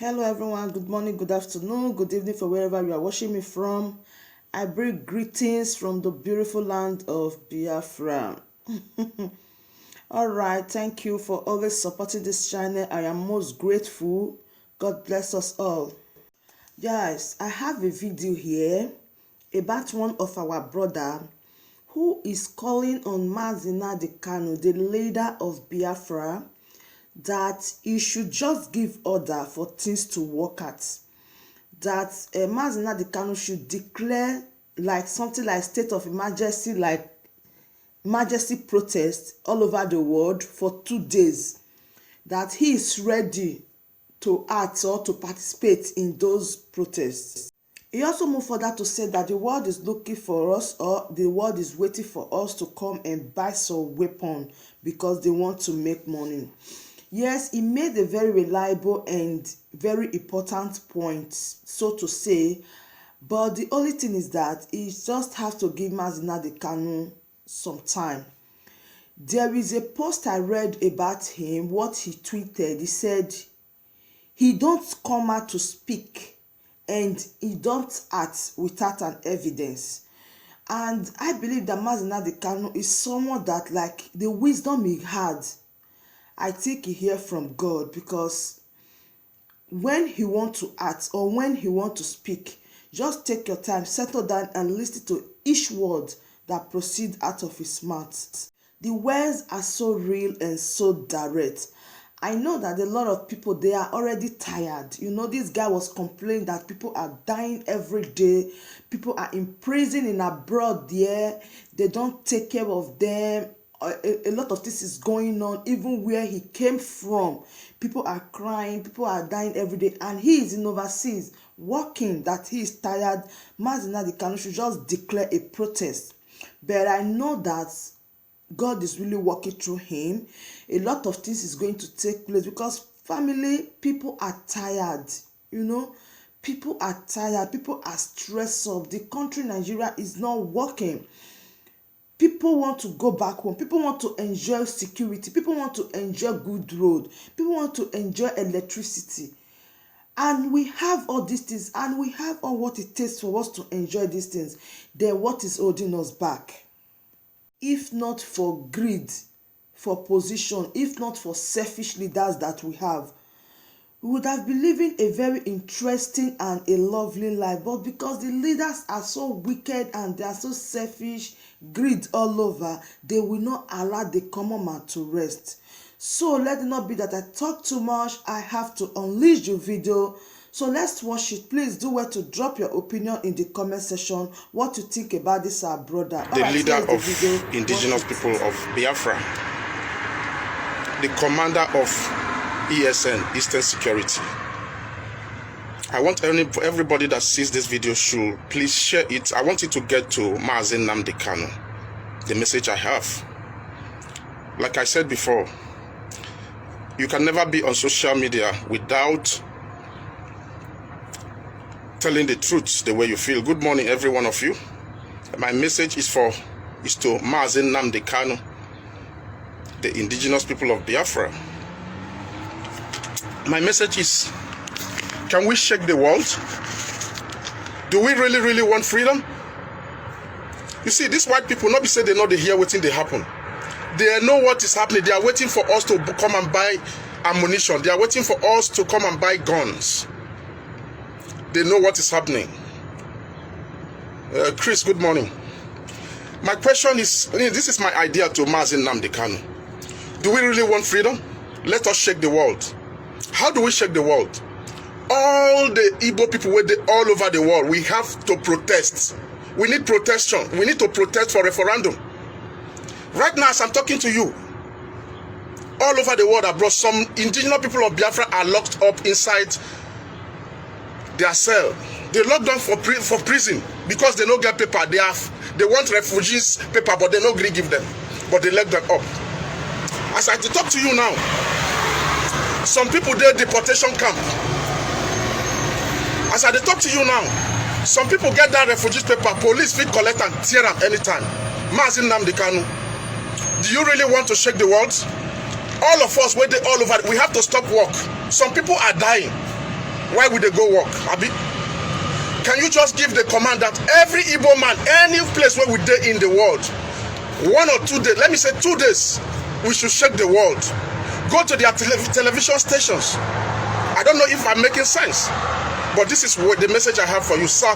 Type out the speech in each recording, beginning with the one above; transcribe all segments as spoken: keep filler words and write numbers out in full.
Hello, everyone. Good morning, good afternoon, good evening for wherever you are watching me from. I bring greetings from the beautiful land of Biafra. All right, thank you for always supporting this channel. I am most grateful. God bless us all. Guys, I have a video here about one of our brother who is calling on Mazi Nnamdi Kanu, the leader of Biafra, that he should just give order for things to work out. That uh, Mazi Nnamdi Kanu should declare like something like state of emergency, like emergency protest all over the world for two days. That he is ready to act or to participate in those protests. He also moved further to say that the world is looking for us, or the world is waiting for us to come and buy some weapon because they want to make money. Yes, he made a very reliable and very important point, so to say, but the only thing is that he just has to give Mazi Nnamdi Kanu some time. There is a post I read about him, what he tweeted. He said he don't come out to speak and he don't act without an evidence. And I believe that Mazi Nnamdi Kanu is someone that, like, the wisdom he had, I think he hear from God, because when he want to act or when he want to speak, just take your time, settle down and listen to each word that proceed out of his mouth. The words are so real and so direct. I know that a lot of people, they are already tired. You know, this guy was complaining that people are dying every day, people are in prison in abroad there, they don't take care of them. A, a, a lot of this is going on, even where he came from. People are crying, people are dying every day, and he is in overseas working, that he is tired. Mazi Nnamdi Kanu should just declare a protest. But I know that God is really working through him. A lot of things is going to take place because family, people are tired, you know. People are tired, people are stressed up. The country Nigeria is not working. People want to go back home. People want to enjoy security. People want to enjoy good road. People want to enjoy electricity. And we have all these things, and we have all what it takes for us to enjoy these things. Then what is holding us back? If not for greed, for position, if not for selfish leaders that we have, we would have been living a very interesting and a lovely life. But because the leaders are so wicked and they are so selfish, greed all over, they will not allow the common man to rest. So let it not be that I talk too much. I have to unleash the video. So let's watch it. Please do well to drop your opinion in the comment section, what you think about this, our brother. The leader of indigenous people of Biafra, the commander of E S N, Eastern Security. I want any, everybody that sees this video should please share it. I want it to get to Mazi Nnamdi Kanu, the message I have. Like I said before, you can never be on social media without telling the truth the way you feel. Good morning, every one of you. My message is for is to Mazi Nnamdi Kanu, the indigenous people of Biafra. My message is, can we shake the world? Do we really, really want freedom? You see, these white people, not be say they know they hear wetin dey happen. They know what is happening. They are waiting for us to b- come and buy ammunition. They are waiting for us to come and buy guns. They know what is happening. Uh, Chris, good morning. My question is, I mean, this is my idea to Mazi Nnamdi Kanu. Do we really want freedom? Let us shake the world. How do we shake the world? All the Igbo people wey dey all over the world, we have to protest. We need protection. We need to protest for referendum. Right now, as I'm talking to you, all over the world abroad, some indigenous people of Biafra are locked up inside their cell. They lock them for pri- for prison because they no get paper. They have they want refugees paper, but they no gree give them. But they lock them up. As I dey talk to you now, some people dey deportation camp. As I dey talk to you now, some people get that refugees paper. Police fit collect and tear am anytime. Mazi Nnamdi Kanu, do you really want to shake the world? All of us wey dey all over, we have to stop work. Some people are dying. Why we dey go work, abi? Can you just give the command that every Igbo man, any place where we dey in the world, one or two days, let me say two days, we should shake the world. Go to their tele- television stations. I don't know if I'm making sense, but this is what the message I have for you, sir.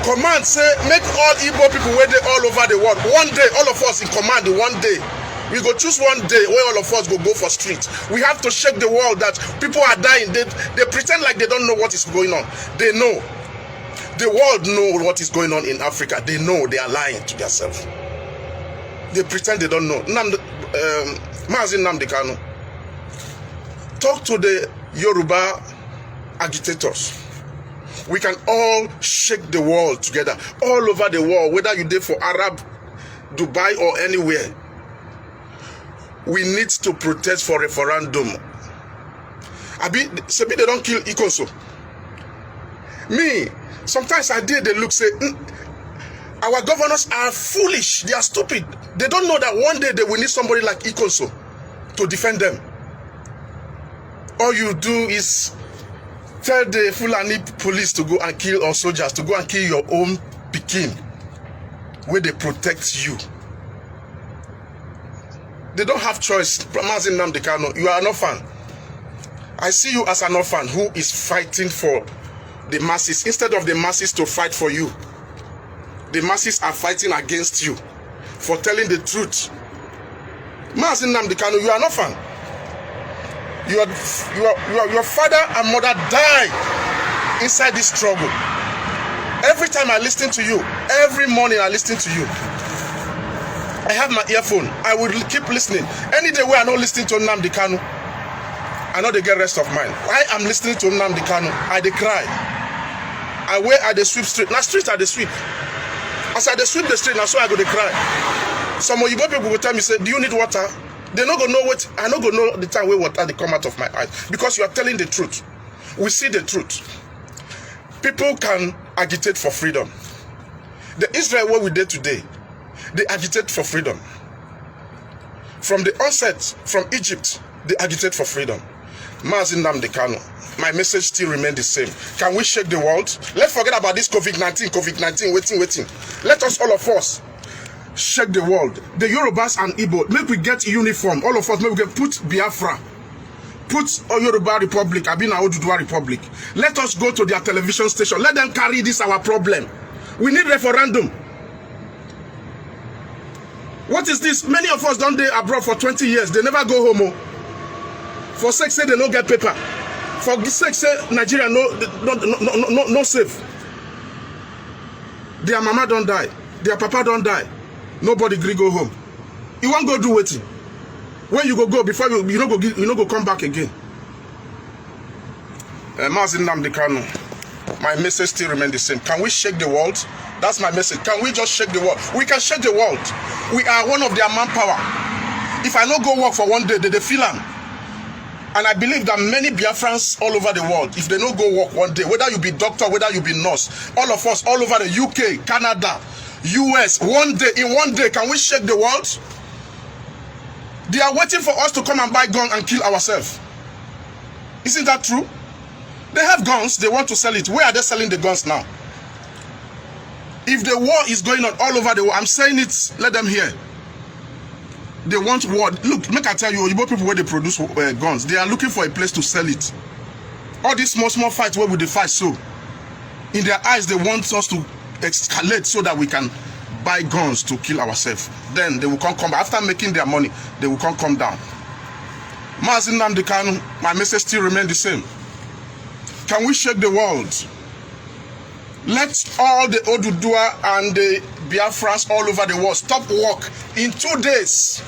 Command say make all Igbo people wey dey all over the world, one day, all of us in command, one day, we go choose one day where all of us go go for street. We have to shake the world that people are dying. They, they pretend like they don't know what is going on. They know. The world know what is going on in Africa. They know. They are lying to themselves. They pretend they don't know. Nnamdi, um, Mazi Nnamdi Kanu, talk to the Yoruba agitators. We can all shake the world together, all over the world, whether you dey for Arab, Dubai or anywhere. We need to protest for referendum. Abi, shebi they don kill Ikonso. Me, sometimes I dey dey look say, "Mm, our governors are foolish, they are stupid. They don't know that one day they will need somebody like Ikonso to defend them." All you do is tell the Fulani police to go and kill, or soldiers to go and kill your own pikin wey dey protect you. They don't have choice. Mazi Nnamdi Kanu, you are an orphan. I see you as an orphan who is fighting for the masses. Instead of the masses to fight for you, the masses are fighting against you for telling the truth. Mazi Nnamdi Kanu, you are an orphan. Your, your, your, your father and mother die inside this struggle. Every time I listen to you, every morning I listen to you, I have my earphone. I will keep listening. Any day where I no listen to Nnamdi Kanu, I no dey get rest of mind. Why I'm listening to Nnamdi Kanu, I dey cry. I, where I dey sweep street, na street I dey sweep. As I dey sweep the street, na so I go dey cry. Some Oyibo people go tell me say, "Do you need water?" They no go know what, I no go know the time wey water dey come out of my eyes, because you are telling the truth. We see the truth. People can agitate for freedom. The Israel where we dey today, they agitate for freedom. From the onset, from Egypt, they agitate for freedom. Mazi Nnamdi Kanu, my message still remain the same. Can we shake the world? Let's forget about this COVID nineteen, COVID nineteen, wetin, wetin. Let us, all of us, shake the world. The Yorubas and Igbo, make we get uniform. All of us, make we get, put Biafra, put Yoruba Republic, abi na Oduduwa Republic. Let us go to their television station. Let them carry this our problem. We need referendum. What is this? Many of us don dey abroad for twenty years. They never go home. Oh. For sake say they no get paper. For sake say Nigeria no, no, no, no, no, no safe. Their mama don die. Their papa don die. Nobody gree go home. You wan go do wetin? When you go go before you, you no go give, you no go come back again. Uh, Mazi Nnamdi Kanu, my message still remain the same. Can we shake the world? That's my message. Can we just shake the world? We can shake the world. We are one of their manpower. If I no go work for one day, they, they feel am. And I believe that many Biafrans all over the world, if they no go work one day, whether you be doctor, whether you be nurse, all of us all over the U K, Canada, U S, one day, in one day, can we shake the world? They are waiting for us to come and buy gun and kill ourselves. Isn't that true? They have guns, they want to sell it. Where are they selling the guns now? If the war is going on all over the world, I'm saying it, let them hear. They want war. Look, make I tell you, Oyibo people, where they produce uh, guns, they are looking for a place to sell it. All these small, small fights where we dey fight, so in their eyes, they want us to escalate so that we can buy guns to kill ourselves. Then they will come, come after making their money. They will come, come down. Mazi Nnamdi Kanu, my message still remain the same. Can we shake the world? Let all the Oduduwa and the Biafrans all over the world stop work in two days.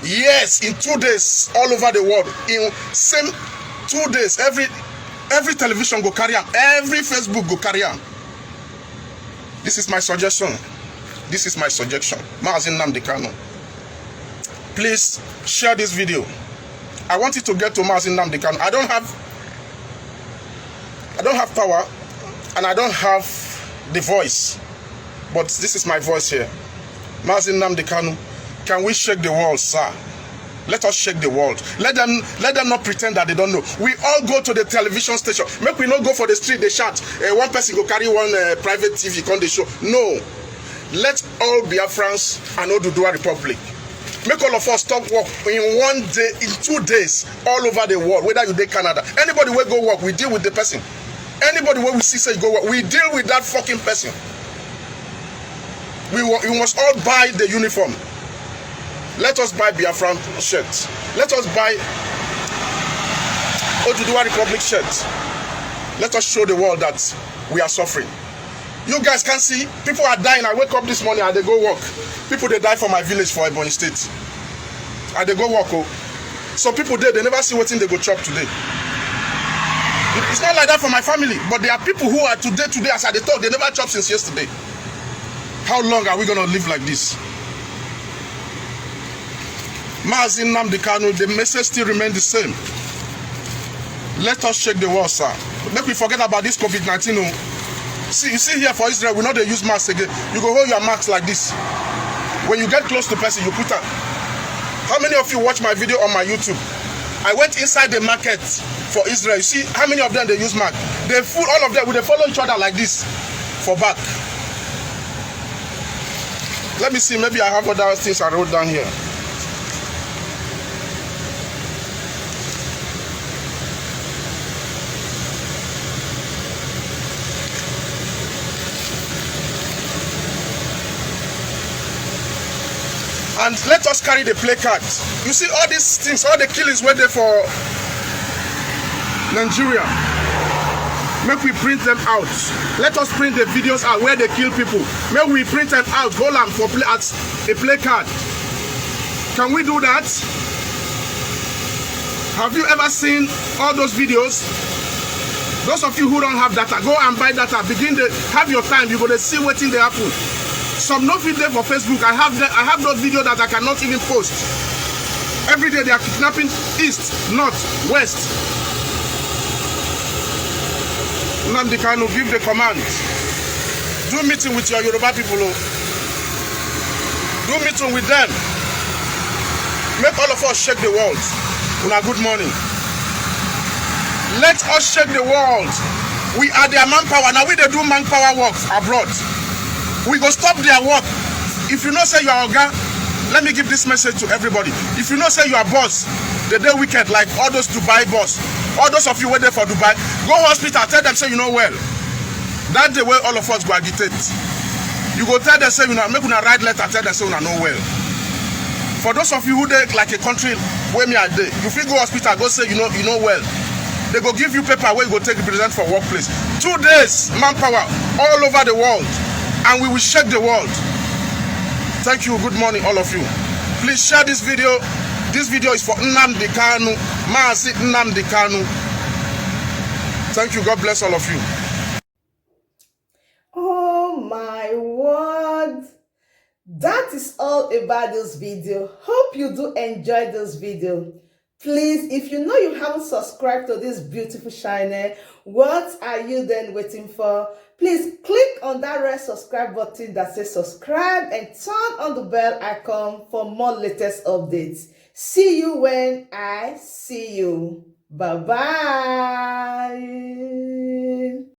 Yes, in two days, all over the world. In same two days, every every television go carry am, every Facebook go carry am. This is my suggestion. This is my suggestion. Mazi Nnamdi Kanu, please share this video. I want it to get to Mazi Nnamdi Kanu. I don't have I don't have power and I don't have the voice. But this is my voice here. Mazi Nnamdi Kanu, can we shake the world, sir? Let us shake the world. Let them let them not pretend that they don't know. We all go to the television station. Make we not go for the street, they shout. Uh, one person go carry one uh, private T V, come the show. No. Let all Biafrans and Oduduwa Republic. Make all of us stop work in one day, in two days, all over the world, whether you dey Canada. Anybody wey go work, we deal with the person. Anybody wey we see say go work, we deal with that fucking person. We, wa- we must all buy the uniform. Let us buy Biafran shirts. Let us buy Oduduwa Republic shirts. Let us show the world that we are suffering. You guys can see people are dying. I wake up this morning and they go work. People they die for my village for Ebonyi State. And they go work. Oh. So people there, they never see wetin they go chop today. It's not like that for my family, but there are people who are today, today as I dey talk, they never chop since yesterday. How long are we gonna live like this? Mazi Nnamdi Kanu, the message still remain the same. Let us shake the world, sir. Make we forget about this COVID nineteen. Oh. See, you see here for Israel, we no dey use mask again. You go hold your mask like this. When you get close to person, you put am. How many of you watch my video on my YouTube? I went inside the market for Israel. You see how many of them they use mask? They full all of them. We dey follow each other like this for back. Let me see. Maybe I have other things I wrote down here. And let us carry the placard. You see all these things, all the killings were there for Nigeria. Make we print them out. Let us print the videos out where they kill people. Make we print them out. Hold them for play at a placard. Can we do that? Have you ever seen all those videos? Those of you who don't have data, go and buy data. Begin to have your time. You go to see wetin dey happen. Some no fit dey for Facebook. I have the, I have those videos that I cannot even post. Every day they are kidnapping east, north, west. Nnamdi Kanu give the command. Do meeting with your Yoruba people. Oh. Do meeting with them. Make all of us shake the world. Una good morning. Let us shake the world. We are their manpower. Now we dey do manpower work abroad. We go stop their work. If you know say you are oga, let me give this message to everybody. If you know say you are boss, they dey wicked like all those Dubai boss. All those of you wey dey for Dubai, go hospital, tell them say you no well. That day wey all of us go agitate, you go tell them say una make una write letter, tell them say una no well. For those of you who dey like a country wey me I dey, you fit go hospital go say you no you no well. They go give you paper wey you go take represent for workplace. Two days manpower all over the world, and we will shake the world. Thank you. Good morning, all of you. Please share this video. This video is for Nnamdi Kanu, Mazi Nnamdi Kanu. Thank you. God bless all of you. Oh my word. That is all about this video. Hope you do enjoy this video. Please, if you know you haven't subscribed to this beautiful channel, what are you then waiting for? Please click on that red subscribe button that says subscribe and turn on the bell icon for more latest updates. See you when I see you. Bye bye.